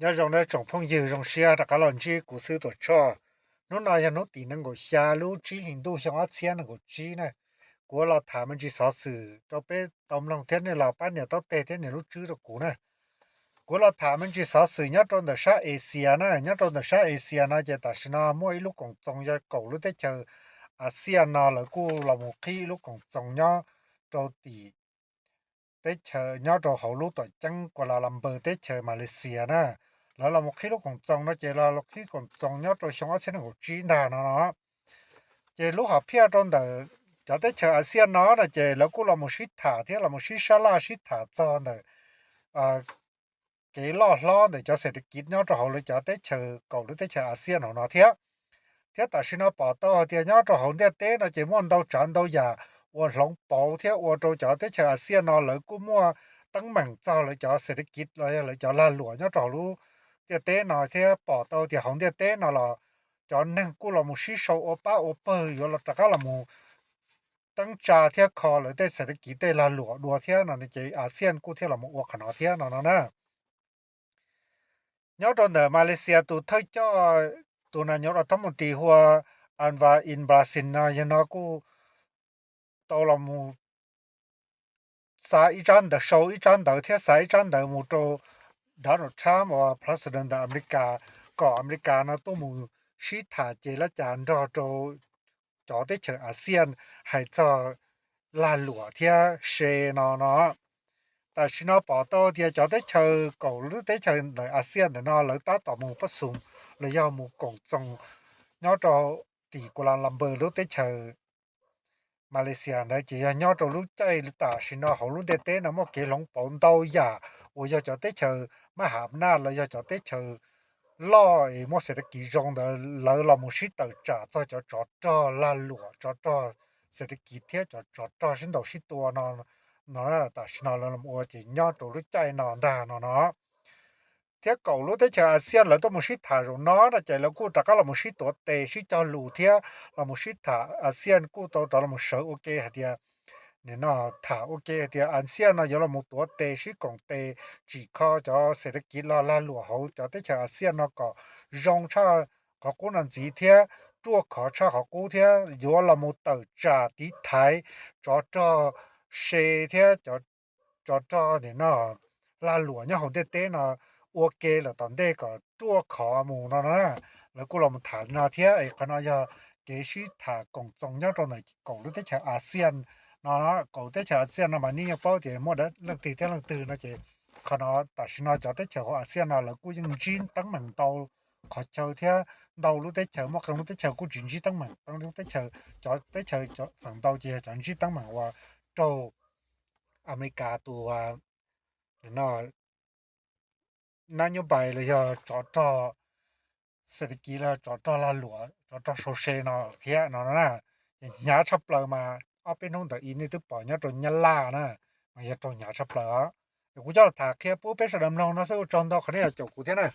Nyob zoo nawb tsoom phooj ywg, zoo siab rov qab los ntsib kuv xwb Tuam Tshoj. Hnub no yog hnub tim nees nkaum xya lub tsib hlis ntuj xyoo ob txhiab nees nkaum tsib na. Kuv los tham me ntsis xov xwm rau peb tau mloog thiab nej los pab nias taub teg thiab nias lub tswb rau kuv na. Kuv los tham me ntsis xov xwm nyob rau ntawm sab Asia na. Nyob rau ntawm sab Asia no ces tam sim no muaj ib lub koom txoos yog kaum lub teb chaws Asia no lawv kuj los mus qhib ib lub koom txoos nyob rau tim teb chaws nyob rau hauv lub tuam ceeb Kuala Lumpur teb chaws Malaysia na. Lawv los mus qhib lub koom txoos no ces los qhib koom txoos nyob rau xyoo ob txhiab nees nkaum tsib ntag no no. Ces lub hom phiaj rau ntawm cov teb chaws Asia no no ces lawv kuj los mus sib tham thiab los mus sib sab laj sib tham txog ntawm kev loj hlob ntawm cov xes tas kiv nyob rau hauv lawv cov teb chaws kaum lub teb chaws Asia no no thiab. Thiab tam sim no pom tau hais tias nyob rau hauv ntiaj teb no ces muaj ntau tsav ntau yam uas hloov pauv thiab ua rau cov teb chaws Asia no lawv kuj muaj teeb meem txog lawv cov xes tas kiv los yog lawv cov lag luam nyob rau hauv lub ntiaj teb no thiab pom tau tias hauv ntiaj teb no los cov neeg kuj los mus sib sau ua pab ua pawg yuav los rov qab los mus teeb tsa thiab kho lawv tej xes tas kiv tej lag luam dua thiab no ces Asia kuj thiaj los mus ua qhov no thiab no no na. Nyob rau ntawm Malaysia tus thawj coj tus nas nyos ua thab mus tis hu ua Anwar Ibrahim no yog no kuj tau los mus xa ib tsab ntawv, sau ib tsab ntawv thiab xa ib tsab ntawv mus rau Donald Trump uas president ntawm Amelikas kom Amelikas no tuaj mus sib tham ces lab cas nrog rau cov teb chaws Asia hais txog lag luam thiab se no no. Tam sim no pom tau tias cov teb chaws kaum lub teb chaws ntawm Asia ntawm no lawv tab tom mus pab xum los yog mus koom txoos nyob rau tim Kuala Lumpur lub teb chaws Malaysia ntawd ces yog nyob rau lub caij tam sim no hauv lub ntiaj teb no muaj kev hloov pauv ntau yam uas yog cov teb chaws mab ham naj los yog cov teb chaws loj es muaj xes tas kiv zoo ntawd lawv los mus sib tawm tsam txog cov tsov rog lag luam, tsov rog xes tas kiv thiab cov tsov rog sib ntaus sib tua no no. Tam sim no lawv los ua ces nyob rau lub caij no ntag no no. Thiab kaum lub teb chaws Asia lawv tuaj mus sib tham zaum no no ces lawv kuj rov qab los mus sib tuav tes sib cog lus thiab los mus sib tham. Asia kuj tau rov los mus sawv ua ke hais tias, nim no tham ua ke hais tias Asia no yuav los mus tuav tes sib koom tes tsim kho cov xes tas kiv los lag luam hauv cov teb chaws Asia no kom zoo tshaj qhov qub no ntxiv thiab ruaj khov tshaj qhov qub thiab yuav los mus tawm tsam tiv thaiv tsov rog se thiab cov tsov rog nim no lag luam nyob hauv ntiaj teb no ua ke lawm tom ntej kom ruaj khov mus no na. Lawv kuj los mus tham li no thiab es qhov no yog kev sib tham koom txoos nyob rau ntawm kaum lub teb chaws Asia no. Kaum teb chaws Asia no mas nej yeej paub tias muaj leej twg thiab leej twg no ces qhov no tam sim no cov teb chaws hauv Asia no lawv kuj yeej ntsib teeb meem ntau qhov chaw thiab ntau lub teb chaws, muaj qee lub teb chaws kuj tsis ntsib teeb meem, qee lub teb chaws, cov teb chaws feem ntau ces yog cov ntsib teeb meem uas raug Amelikas tus no nab nyob pais los yog tsov rog xes tas kiv los tsov rog lag luam tsov rog sau se no thiab no na. Ces hnyav tshaj plaws mas ob peb hnub ntawd ib nej twb pom nyob rau Nyab Laj na, mas yog raug hnyav tshaj plaws os. Es kuv coj los tham qhia pub peb sawv daws mloog no xwb, ua tsaug ntau qhov nej los caum kuv thiab na.